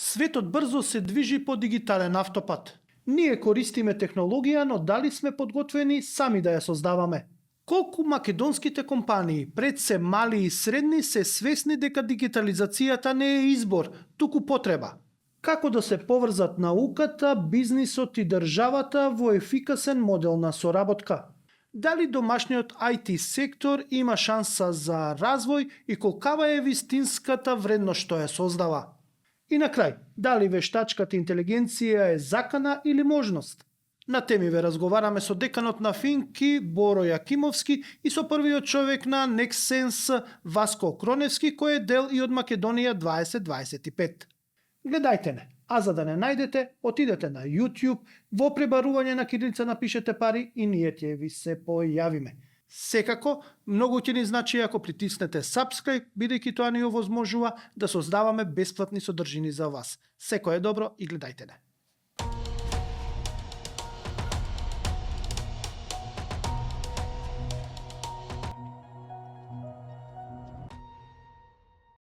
Светот брзо се движи по дигитален автопат. Ние користиме технологија, но дали сме подготвени сами да ја создаваме? Колку македонските компании, пред се мали и средни, се свесни дека дигитализацијата не е избор, туку потреба? Како да се поврзат науката, бизнисот и државата во ефикасен модел на соработка? Дали домашниот IT сектор има шанса за развој и колкава е вистинската вредност што ја создава? И на крај, дали вештачката интелигенција е закана или можност? На темиве разговараме со деканот на Финки Боро Јакимовски и со првиот човек на Nextsense Васко Кроневски, кој е дел и од Македонија 2025. Гледајте не, а за да не најдете, отидете на YouTube, во пребарување на кирилица напишете пари и ние ќе ви се појавиме. Секако, многу ќе ни значи ако притиснете subscribe, бидејќи тоа ни овозможува да создаваме бесплатни содржини за вас. Секој е добро и гледајте не.